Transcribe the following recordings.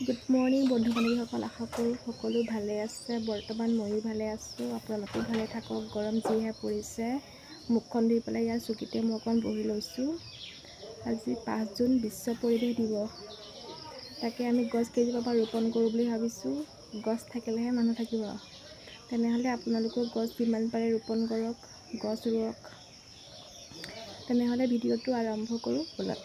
Good morning বন্ধু বান্ধৱীসকল, আশা কৰোঁ সকলো ভালে আছে। বৰ্তমান ময়ো ভালে আছোঁ, আপোনালোকো ভালে থাকক। গৰম যিহে পৰিছে, মুখখন ধুই পেলাই ইয়াৰ চকীতে মই অকণ বহি লৈছোঁ। আজি 5 জুন বিশ্ব পৰিৱেশ দিৱস, তাকে আমি গছ কেইজোপামান ৰোপণ কৰোঁ বুলি ভাবিছোঁ। গছ থাকিলেহে মানুহ থাকিব, তেনেহ'লে আপোনালোকেও গছ যিমান পাৰে ৰোপণ কৰক, গছ ৰুৱক। তেনেহ'লে ভিডিঅ'টো আৰম্ভ কৰোঁ ব'লক।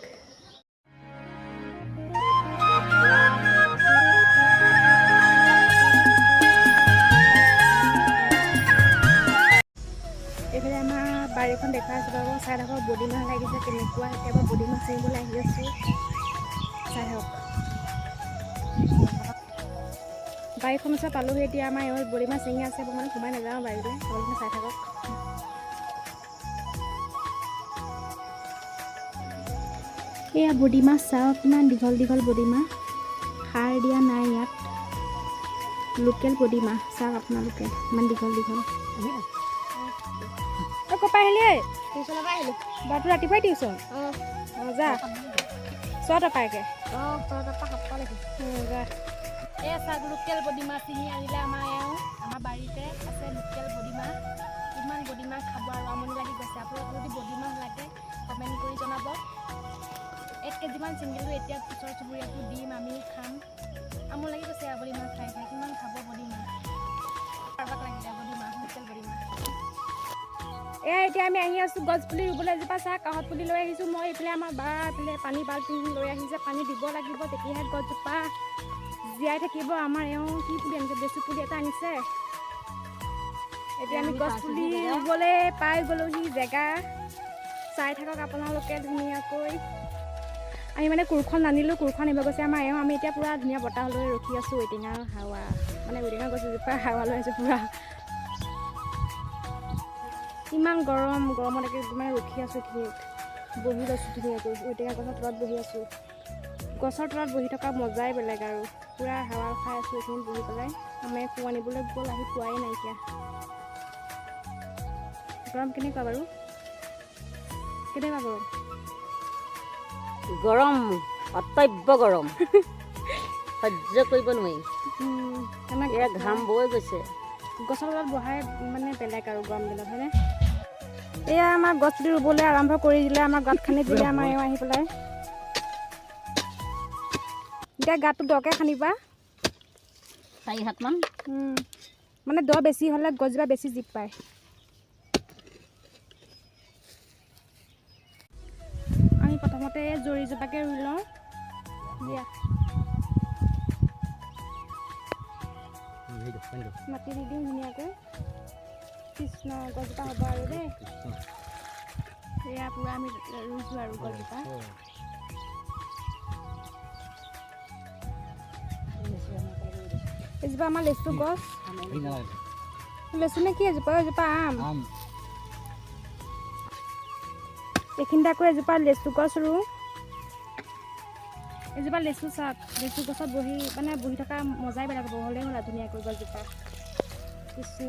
এইফালে আমাৰ বাৰীখন দেখুৱাই আছোঁ বাৰু, চাই থাকক। বডি মাহ লাগিছে কেনেকুৱা। এতিয়া মই বডি মাহ ছিঙিবলৈ আহি আছোঁ, চাই থাকক। বাৰীখন ওচৰত পালোহি। এতিয়া আমাৰ এওঁ বডি মাহ ছিঙি আছে, মই মানে সোমাই নাযাওঁ বাৰীলৈ, আপোনালোকে চাই থাকক। এয়া বডি মাছ চাওক, কিমান দীঘল দীঘল বডি মাহ, সাৰ দিয়া নাই ইয়াত, লোকেল বডি মাহ চাওক আপোনালোকে, ইমান দীঘল দীঘল। তই ক'ৰ পৰা আহিলি ঐ? টিউচনৰ পৰা আহিলোঁ। বাটো ৰাতিপুৱাই টিউচন? অঁ। অঁ, যা, 6টা পায়গৈ। অঁ, 6টাৰ পৰা 7টালৈকে। যা। এয়া চাওক, লোকেল বডি মাছ ছিঙি আনিলে আমাৰ এওঁ। আমাৰ বাৰীতে আছে লোকেল বডি মাহ। কিমান বডি মাহ খাব আৰু, আমনি লাগি গৈছে। আপোনালোকক যদি বডি মাহ লাগে কমেণ্ট কৰি জনাব। 1 কেজিমান ছিঙিলোঁ, এতিয়া ওচৰ চুবুৰীয়াকো দিম, আমিও খাম। আমনি লাগি গৈছে বডি মাহ খাই খাই, কিমান খাব বডি মাহ। কাৰোবাক লাগিলে বডি মাহ, লোকেল বডি মাহ। এয়া এতিয়া আমি আহি আছোঁ গছ পুলি ৰুবলৈ। এজোপা চাহ কাঁহত পুলি লৈ আহিছোঁ মই। এইফালে আমাৰ বা এইফালে পানী বাল্টিং লৈ আহিছে, পানী দিব লাগিব, তেতিয়াহে গছজোপা জীয়াই থাকিব। আমাৰ এওঁ কি পুলি আনিছে, বেচু পুলি এটা আনিছে। এতিয়া আমি গছ পুলি ৰুবলৈ পাই গ'লোহি জেগা, চাই থাকক আপোনালোকে ধুনীয়াকৈ। আমি মানে কোৰখন নানিলোঁ, কোৰখন আনিব গৈছে আমাৰ এওঁ। আমি এতিয়া পূৰা ধুনীয়া বতাহ লৈ ৰখি আছোঁ, ঐটেঙা হাৱা, মানে ঐটেঙা গছ এজোপা হাৱা লৈ আছোঁ পূৰা। ইমান গৰম, গৰমত একে মানে ৰখি আছোঁ এইখিনিত, বহি লৈছোঁ ধুনীয়াকৈ ঐটেঙা গছৰ তলত বহি আছোঁ। গছৰ তলত বহি থকা মজাই বেলেগ আৰু, পূৰা হাৱা খাই আছোঁ এইখিনিত বহি পেলাই। আমাৰ কোৰ আনিবলৈ গ'ল, আহি পোৱাই নাইকিয়া। গৰম কেনেকুৱা বাৰু? কেনেকুৱা গৰম? গৰম, অত্যন্ত গৰম, সহ্য কৰিব নোৱাৰি। এয়া ঘাম বৈ গৈছে। গছৰ তলত বহাই মানে বেলেগ আৰু গৰম দিনত, হয়নে? এয়া আমাৰ গছ পুলি ৰুবলৈ আৰম্ভ কৰি দিলে, আমাৰ গাঁত খান্দি দিলে আমাৰ এওঁ আহি পেলাই। এতিয়া গাঁতটো দকৈ খান্দিবা। 4 হাতমান। মানে দ বেছি হ'লে গছজোপা বেছি জীপ পায়। আমি প্ৰথমতে জৰিজোপাকে ৰুই লওঁ। দিয়া, মাটি দি দিওঁ ধুনীয়াকৈ। কৃষ্ণ, গছজোপা হ'ব আৰু দেই। এয়া পূৰা আমি ৰুইছোঁ আৰু গছজোপা। এজোপা আমাৰ লেচু গছ, লেচু নে কি এজোপা? এজোপা আম। এইখিনিতে আকৌ এজোপা লেচু গছ ৰুওঁ। এজোপা লেচু চাওক, লেচু গছত বহি মানে বহি থকা মজাই বেলেগ হ'ব। হ'লেই হ'ল ধুনীয়াকৈ গছজোপা। কৃষ্ণ,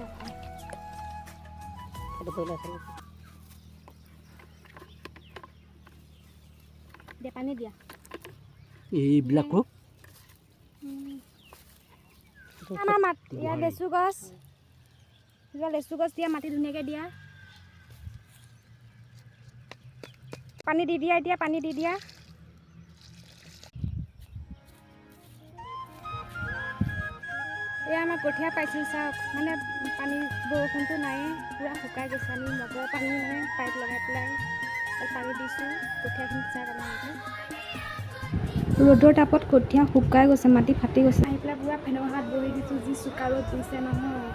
দিয়া, পানী দিয়া। এইবিলাকো আমাৰ মাত ইয়াৰ লেচু গছ, এজোপা লেচু গছ দিয়া, মাটি ধুনীয়াকৈ দিয়া, পানী দি দিয়া। এতিয়া পানী দি দিয়া। এয়া আমাৰ কঠীয়া পাইছিল চাওক, মানে পানী বৰষুণটো নাই, পূৰা শুকাই গৈছে। আমি মটৰৰ পানী মানে পাইপ লগাই পেলাই পানী দিছোঁ কঠীয়াখিনি, চাওক আপোনালোকে। ৰ'দৰ তাপত কঠীয়া শুকাই গৈছে, মাটি ফাটি গৈছে। আহি পেলাই পূৰা ফেনৰ হাত বহি দিছোঁ, যি চোকা ৰ'দ দিছে নহয়।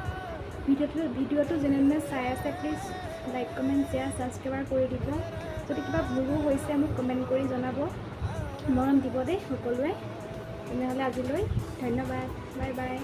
ভিডিঅ'টো যেনে তেনে চাই আছে, please like comment share subscriber কৰি দিব। যদি কিবা ভুলো হৈছে মোক কমেণ্ট কৰি জনাব, মৰম দিব দেই সকলোৱে। তেনেহ'লে আজিলৈ ধন্যবাদ, বাই বাই।